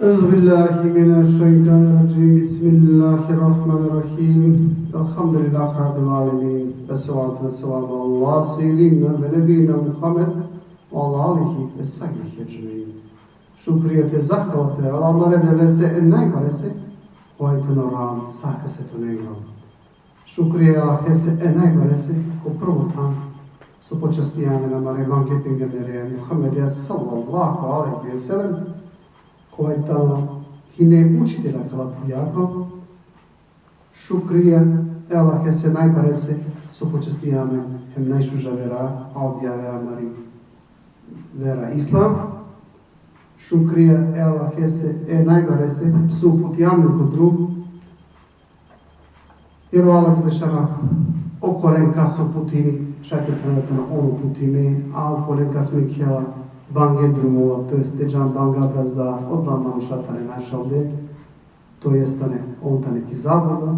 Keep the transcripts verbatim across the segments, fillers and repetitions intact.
أعوذ بالله من الشيطان الرجيم. بسم الله الرحمن الرحيم. الحمد لله رب العالمين. والصلاة والسلام على سيدنا ونبينا محمد وعلى آله وصحبه أجمعين. Šukriya te zahvala pe Allah amare Devlese e najbarese, kova tano Rab sa e svetonengro. Šukriya e Allahese e najbarese, ko prvo than so počastija amen amare mange pejgambereja Muhammedea sallallahu alejhi ve sellem, kova tano hine učitelj akala phuvjakro. Šukriya e Allahese najbarese so počastija amen hem najšuža vera, avdive vera amari, vera Islam. Šukriya e Allahese e najbarese so uputija amen ko drum. Jer o Allah Đelešanu okolen kas uputini, šaj te phena tano on uputime, a okolen kas mekhela bange drumova, to jest te džan banga brazda, odola manuša tane našalde, to jest tane, on tane ki zabluda.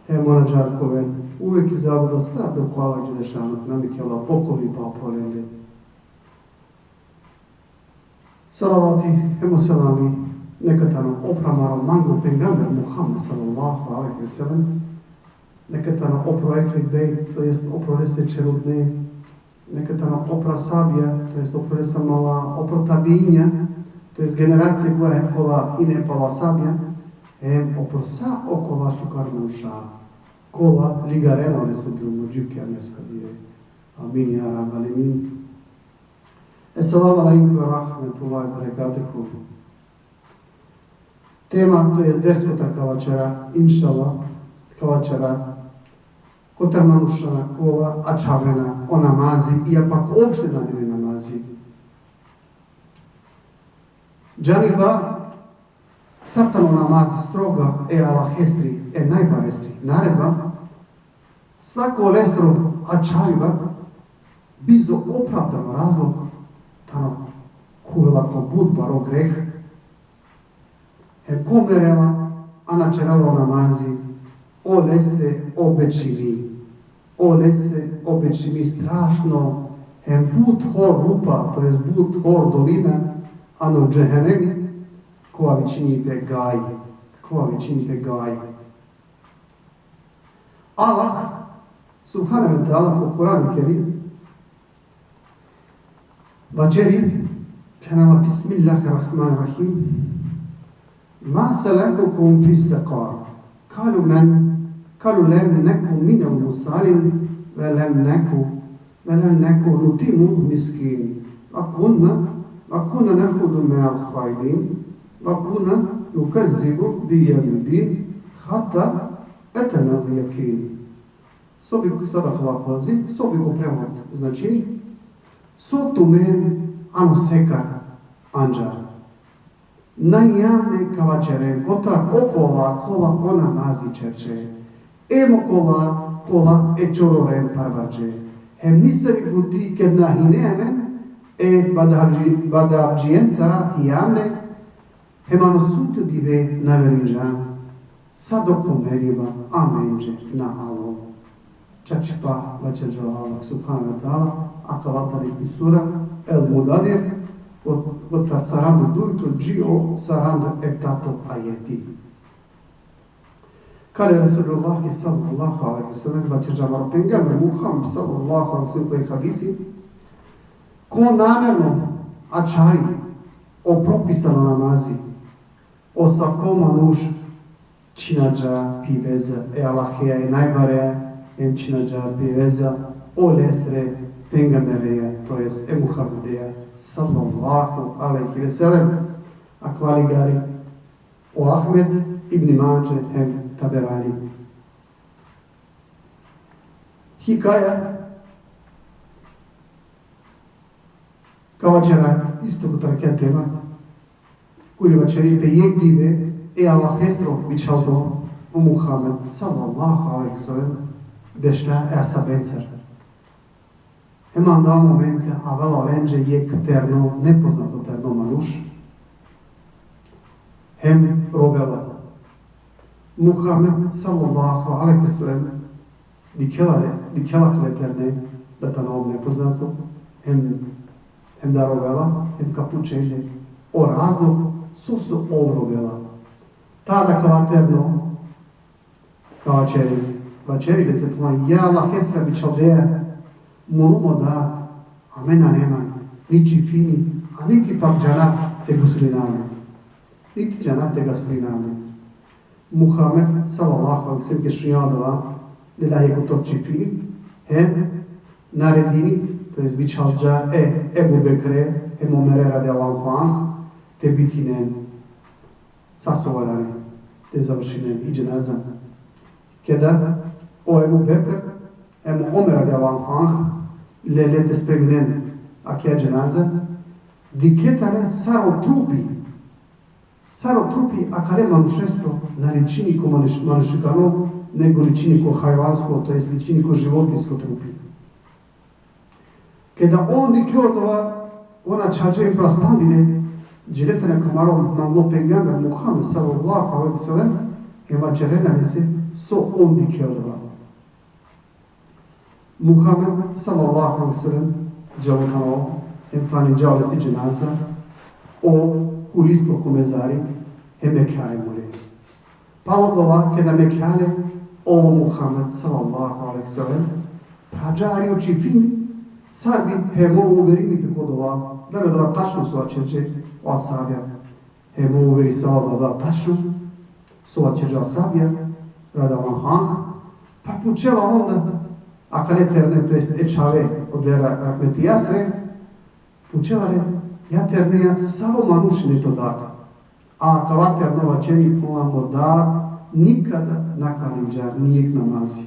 Hem on ađahar ka oven uvek ki zabluda, sa dok o Allah Đelešanu na mekhela pokolnipa upro lende. Salavati hem o selami neka tano opro amaro mango pejgamber Muhammed sallallahu alejhi ve sellem, neka tano opro ehli bejt, to jest opro lese čherutne, neka tano opro ashabija, to jest opro lese amala, opro tabiinja, to jest generacija koja, kola hine palo ashabija, hem opro sa okola šukar manuša, kola ligarena oleso drumo dži ki kijametesko dive. Amin, ja Rabbel alemin. Esselamu alejkum ve rahmetullahi ve berekatuhu. Tema, to jest ders kotar ka vaćera, inšallah, ka vaćera kotar manuša kola ačhavena o namazi, ili pak uopšte na dini namazi. Džaniba sar tano namazi stroga e Allahesri, e najbarestri naredba, svako olesro ačhaviba, bizo opravdano razlog, tano khuvela ko but baro greh. Hem ko merela, a na ćerela o namazi, olese obećimi. Olese obećimi strašno, hem but hor rupa, to jest but hor dolina, ano džehenemi, kova vičini pe gaj, kova vičini pe gaj. Allah subhanehu ve teala ko Kur'an-i Kerim vaćeri, phenela: Bismillahirrahmanirrahim. Ma selekukum fi sekar? Kalu men, kalu lem neku minel musalin ve lem neku, ve lem neku nutimul miskin. Ve kunna, ve kunna nehudu me'al haidin, ve kunna nukezzibu bi jevmiddin, hatta etenel jakin. So bi, sadakallahu azim, so bi ko prevod značini: So tumen ano sekar anđa? Na hijam le, ka vaćeren, kotar okola kola o namazi ćerđe. Em okola kola e čororen parvarđe. Hem nisavi buti ked na hine amen e badavđi-, badavđijencara hijam le, hem ano sudnjo dive na verinđam, sa dok o meriba amenđe na alo. Čačipa vaćerđa o Allah subhanehu ve teala, akava tani ki sura El Mudadir, ko-, kotar saranda dujto dži o saranda eftato ajeti. Kale Resulullah sallallahu alejhi ve sellem, vaćerđa amaro pejgamber Muhammed sallallahu alejhi ve sellem ko jek hadisi: Ko namerno ačhavi o propisano namazi, osavko manuš čhinađa pi veza e Allaheja e najbareja, em čhinađa pi veza olesre pejgambereja, to jest e Muhammedeja, sallallahu alejhi ve sellem. Akava ligari o Ahmed, Ibn Madže hem Taberani. Hikaja ka vaćera isto kotar akaja tema, kuri vaćeri pe jek dive e Allahestro bičhaldo o Muhammed sallallahu alejhi ve sellem bešla e ashabencar. Hem anda o momente avela olenđe jek terno, nepoznato terno manuš, hem rovela. Muhammed sallallahu alejhi ve sellem dikhela le, dikhela le terne da tano nepoznato, hem, hem da rovela, hem ka pučel le o razlog So so ov rovela. Tada akava terno ka vaćeri, vaćeri lese: Phenela, ja Allahesra bičhaldeja, mulo mo dad, a me nane man ni čifini, a niti pak džanav te guslinav le. Niti džanav te guslinav le. Muhammed sallallahu alejhi ve sellem ked šunđa odova, lela jekh oto čifini, hem naredini, to jest bičhalđa e Ebu Bekre hem Omere radijallahu anhu te bitinen sa so valjani te završinen i dženaza. Keda o Ebu Bekr hem Omer radijallahu anhu lele te spreminen akija dženaza, dikhle tane sar o trupi, sar o trupi akale manušestro na ličini ko manuš-, manušikano, nego ličini ko hajvansko, to jest ličini ko životinsko trupi. Keda on dikhle odova, on ačhađe hem prastandile, džele tane ko amaro manglo pejgamber Muhammed sallallahu alejhi ve sellem, hem vaćerena lese so on dikhle odova. Muhammed sallallahu alejhi ve sellem dželo tano, hem klanđa olesi dženaza, o hulislo ko mezari, hem mekhlja e mure. Palo odova, keda mekhlja le, o Muhammed sallallahu alejhi ve sellem phravđa hari o čifini, sar bi hem ov uverini pe ko odova, dali odova tačno so vaćerđe o ashabija. Hem ov uverisala da, da, tačno so vaćerđa o ashabija, radijallahu anhu, pa pučela onda akale terne, to jest e čhave odera rahmetlijasre, pučela le: Ja terneja, savo manuš ine to dad? A akava terno vaćeri: Phenela, mo dad nikada na klaninđa nijekh namazi.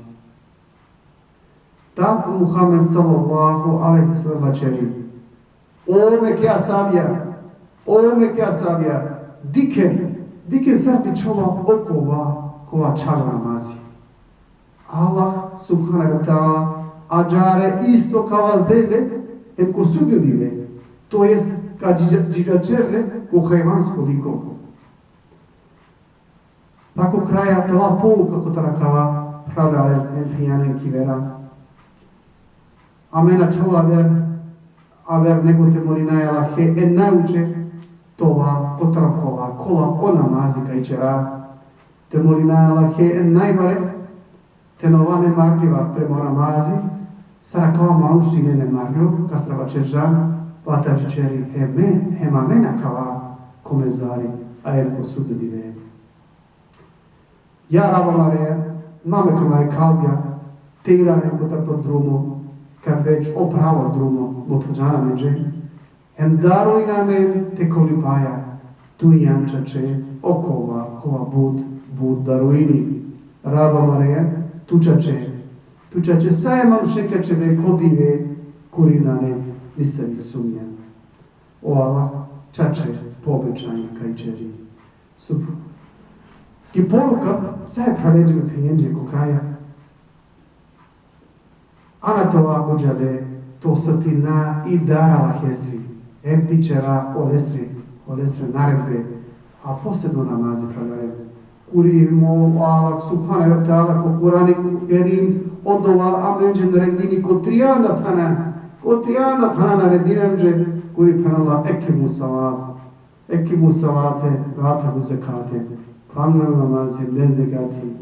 Tad Muhammed sallallahu alejhi ve sellem vaćeri: O Mekke ashabija, o Mekke ashabija, dikhen, dikhen sar dičhola okova kova čhalo namazi. Allah subhanehu ve teala ađahar isto ka vazdel le hem ko sudnjo dive, to jest ka dži-, džidžaćer le ko hajvansko liko. Pa ko kraj, pela pouka kotar akava, phralalen hem phenjalen ki vera. Amen ačhola aver, aver nego te molina e Allahe e najuče te ova kotar okola kola o namazi ka ićera. Te molina e Allahe e najbare te na ova nemarljiva prema o namazi, sar akava manuš sine nemarljivo, kastar vaćerđam, pa te adžićeri hem me, hem amen akava ko mezari, a hem ko sudnjo dive. Ja Rab amare, ma mekh amare kalbja te iran amen kotar to drumo, kad već o pravo drumo mothđan amenđe, hem daruin amen te kolipaja tu injan, čače, okova kova but, but daruini. Rab amare, tu čače, tu čače sa e manušen ka ćere ko dive kuri nane nisavi sumnja. O Allah, čače, po obećanje ka ićeri. Sub-, ki poruka, sa e phralenđe hem phenjenđe ko kraja. Ana te ova buđale te osetina i dar Allahestri, hem te ićera olesre, olesre naredbe, a posebno namazi, phralalen. Kuri hem o Allah subhanehu ve teala ko Kurani Kerim odova amenđe naredini ko trianda thana, ko trianda thana naredini amenđe, kuri phenela: Ekimu salat, ekimu salate, ve atu zekate, klanjen namazi, den zekati.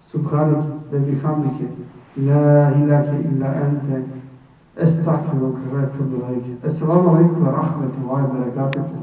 Subhaneke ve bihamdike, la ilahe illa ente, estagfiruke ve etubu ilejk. Esselamu alejkum ve rahmetullahi ve berekatuhu.